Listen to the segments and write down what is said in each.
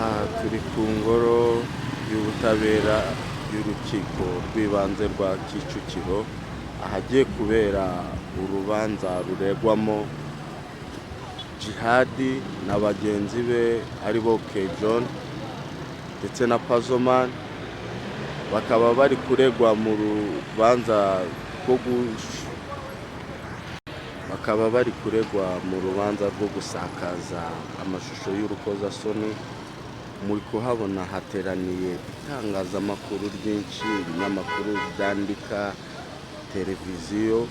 Aha turi ku ngoro y'ubutabera y'urukiko rw'ibanze rwa Kicukiro, ahagiye kubera urubanza ruregwamo Djihad na bagenzi be aribo K-John ndetse na Pazzoman, bakaba bari kuregwa mu rubanza rwo bakaba bari kuregwa mu rubanza rwo gusakaza amashusho y'urukozasoni. Muri kuhabona hateraniye itangazamakuru ryinshi, ibinyamakuru byandika, televiziyo,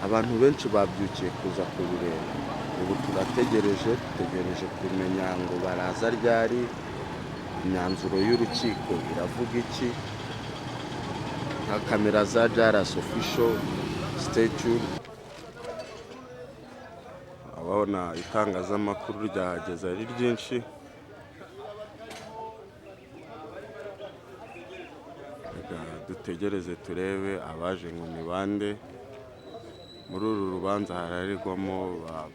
abantu benshi babyukiye kuza kubireba. Ubu turategereje, dutegereje kumenya ngo baraza ryari, imyanzuro y'urukiko iravuga iki. Nka kamera za Jalas Official, stay tuned. Ababona itangazamakuru ryahageze ari ryinshi. Reka dutegereze turebe abaje ngo ni bande. Muri uru rubanza hararegwamo ba